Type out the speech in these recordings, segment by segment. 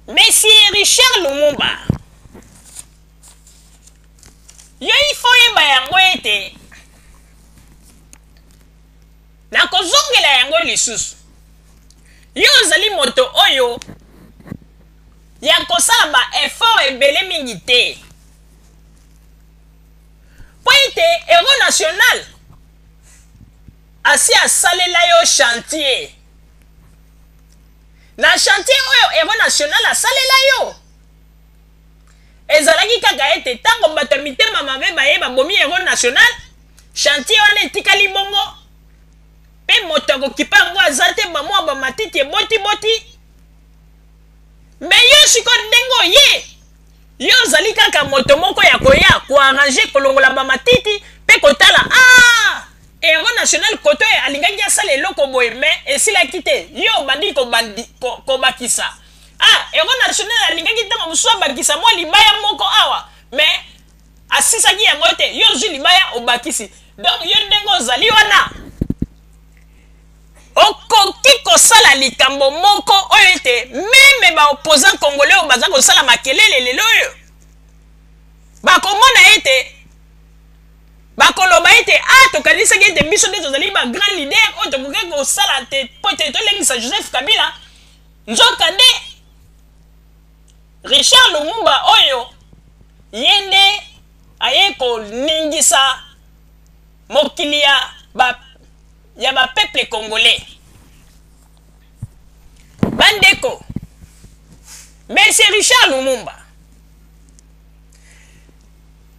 Monsieur Richard Lumumba, yo il faut oyeba yango ete nakozongela yango lisusu. Yo ozali moto oyo ya kosala ba effort ebele mingi te mpo ete Hero National asi asalela yo chantier. Na chantier oyo Hero National asalela yo, ezalaki kaka ete ntango bato ya mitema mabe baye babomi Hero National, chantier wana etikali bongo mpe moto akokipa yango aza te, bamwa bamatiti ebotiboti. Me yo sikoyo ndenge oye, yo ozali kaka moto moko ya koya koarrange, kolongola bamatiti mpe kotala ah, Hero National koto oyo alingaki asala eloko boye me esilaki te, yo obandi kobakisa. Ah, Hero National alingaki ntango mosusu abakisa mwa libaya moko awa me asisaki yango te, yo ozwi libaya obakisi. Donc yo ndenge ozali wana okoki kosala likambo moko oyo ete meme ba opposant congolais oyo baza kosala makelele lelo oyo bakomona ete bakoloba ete a ah, tokanisaki ete biso nde tozali ba grand leader oyo tokoki kosala te mpo ete tolengisa Joseph Kabila, nzoka nde Richard Lumumba oyo ye nde aye koningisa mokili ya ba ya ba peuple congolais. Bandeko, Monsieur Richard Lumumba,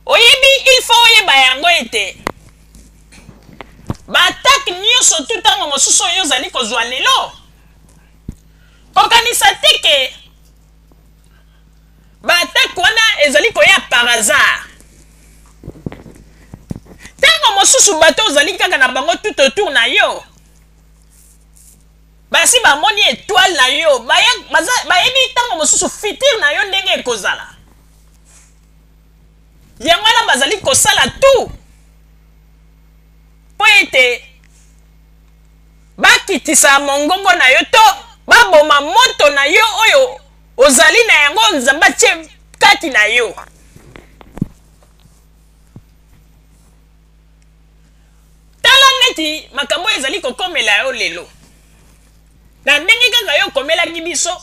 oyebi il faut oyeba yango ete ba attaque nyonso tu ntango mosusu oyo ozali kozwa lelo, kokanisa te ke ba attaque wana ezali koya par hasard. Ntango mosusu bato ozali kaka na bango tout autour na yo basi bamoni etoile na yo, bayebi ntango mosusu futur na yo ndenge ekozala. Yango wana bazali kosala tout mpo ete bakitisa mongongo na yo to baboma moto na yo oyo ozali na yango Nzambe atie kati na yo. Tala neti makambo oyo ezali kokomela yo lelo, na ndenge kaka yo okomelaki biso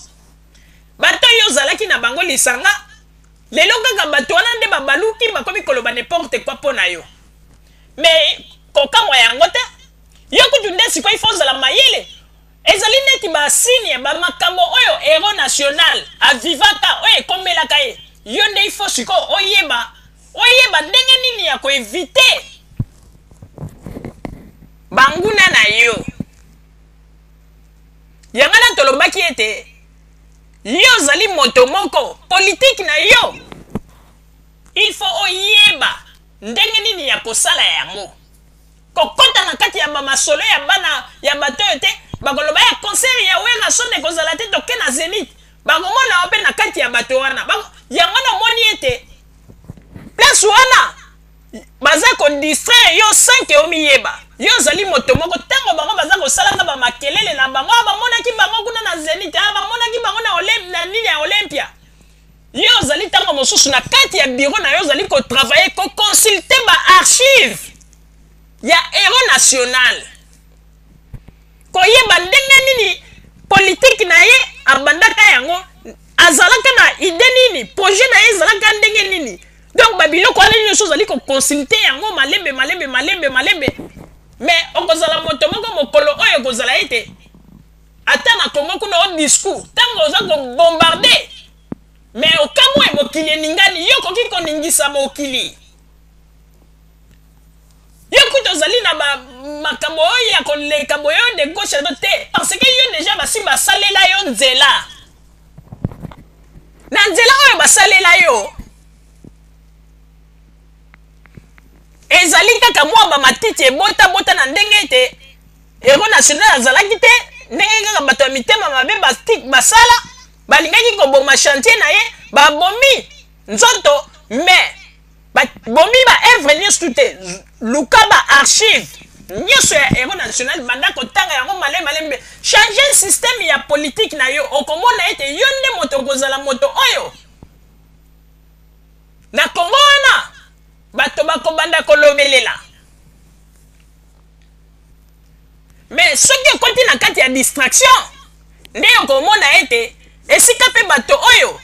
bato oyo ozalaki na bango lisanga, lelo kaka bato wana nde babaluki bakomi koloba n'importe quoi mpo na yo. Me kokamwa yango te, yo kutu nde sikoyo ifo ozala mayele. Ezali neti ba signe, ba makambo oyo hero national avivaka, oyo ekomelaka ye. Yo nde il faut sikoyo oyeba, oyeba ndenge nini ya ko eviter banguna na yo. Yango wana tolobaki ete yo ozali moto moko politique na yo il faut oyeba ndenge nini ya kosala yango. Kokota na kati ya ba masolo ya bana ya bato oyo te, bakoloba ya concert ya Werrason ekozala te, toke na Zenith. Bakomona yo mpe na kati ya bato wana. Yango namoni ete place wana baza ko distraire yo sans que omiyeba. Yo ozali moto moko, ntango bango baza kosalaka ba makelele na bango, ah, bamonaki bango kuna na Zenith, ah, bamonaki bango na Olymp, na nini ya Olympia. Yo ozali ntango mosusu na kati ya bureau na yo ozali ko travailler, ko consulter ba archives ya Hero National, koyeba ndenge nini politique na ye abandaka yango, azalaka na idée nini, projet na ye ezalaka ndenge nini. Donc ba biloko wana nyonso ozali ko consulter yango malembe malembe malembe malembe, mais okozala moto moko mokolo oyo ekozala ete ata na Congo kuna o discours ntango oza ko bombarder, mais okamwe mokili eningani, yo okoki koningisa mokili. Yo kutu ozali na ba makambo oyo ya koleka boye oyo de gauche à droite te, parce que yo deja basi basalela yo nzela. Na nzela oyo basalela yo ezali kaka mwa ba matiti ebota bota na ndenge ete Hero national azalaki te, ndenge kaka bato ya mitema mabe basala, balingaki koboma chantier na ye, babomi nzoto mais babomi ba œuvre nyonso te. Luka ba archive nyonso ya Hero national, banda kotanga yango malembe malembe, changer système ya politique na yo, okomona ete yo nde moto. moto okozala moto oyo na Kongo wana bato bakobanda kolobelela. Mais soki okoti na kati ya distraction, nde okomona ete esika mpe bato oyo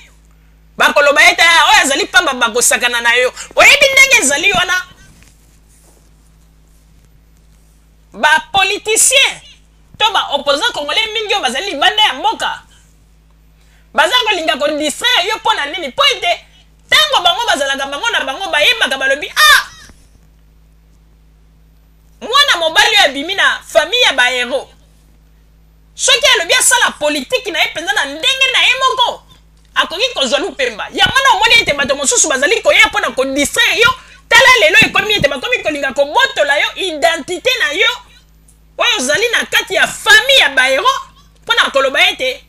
bakoloba ete ah, oyo azali pamba, bakosakana na yo. Oyebi ndenge ezali wana, bapoliticien to baopposant congolais mingi oyo bazali libanda ya mboka baza kolinga kodistraire yo. Mpo na nini? Mpo ete ntango bango bazalaka bango na bango, bayebaka, balobi: "Ah, mwana mobali oyo abimi na famille ya bahéros, soki alobi asala politiki na ye mpenza na ndenge na ye moko, akoki kozwa lupemba." Yango na omoni ete bato mosusu bazali koya mpo na kodistraire yo. Tala lelo ekomi ete bakomi kolinga kobotola yo identité na yo oyo ozali na kati ya famille ya bahéros, mpo na koloba ete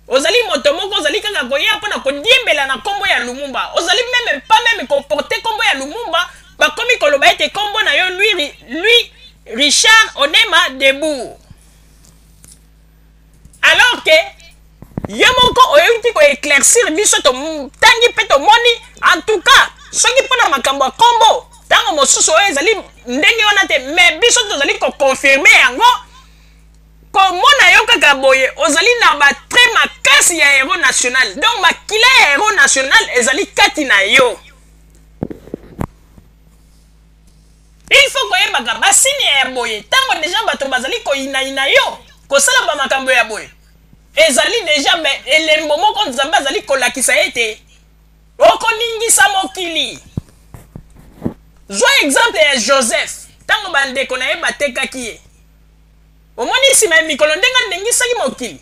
ozali moto moko ozali kaka koya mpo na kodiembela na nkombo ya Lumumba. Ozali même pas même koporter nkombo ya Lumumba. Bakomi koloba ete nkombo na yo Louis Richard Onema Debout, alors que yo moko oyoki koéclaircir biso. Totangi mpe tomoni. En tout cas, soki mpona makambo ya nkombo, ntango mosusu oyo ezali ndenge wana te, mais biso tozali koconfirmer yango. Komona yo kaka boye, ozali na batraits makasi ya héros national. Donc makila ya héros national ezali kati na yo. Il faut koyebaka basigne ya boye. Ntango déjà bato bazali koyinayina yo, kosala bamakambo ya boye, ezali déjà elembo moko Nzambe azali kolakisa ete okoningisa mokili. Zwa exemple ya Joseph. Ntango bandeko na ye batekaki ye, omoni nsima ya mikolo ndenge aningisaki mokili.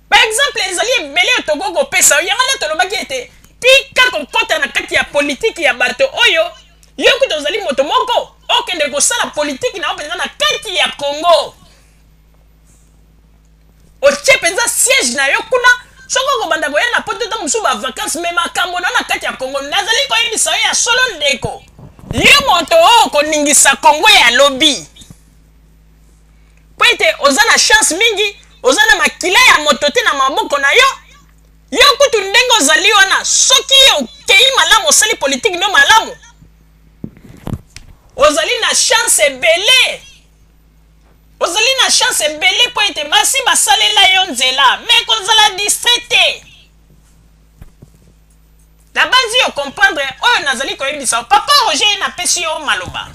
Baexemple ezali ebele oyo tokoki kopesa yo. Yango nde tolobaki ete tika kokɔta na kati ya politiki ya bato oyo. Yo kuta ozali moto moko okende kosala politiki na yo mpenza na kati ya Congo, otie mpenza siège na yo kuna. Soki okobanda koya na Poto ta mosusu bavacance, mais makambo na yo na kati ya Congo, nazali koyebisa yo ya solo, ndeko, yo moto oyo okoningisa Congo ya lobi, po ete oza na chance mingi, oza na makila ya moto te na maboko na yo. Yo kutu ndenge ozali wana, soki okei malamu, osali politike no malamu, ozali na chance ebele, ozali na chance ebele, mpo ete basi basalela yo nzela. Mais kozala distrait te. Nabanzi yo comprendre oyo nazali koyebisa. Papa Roger, napesi yo maloba.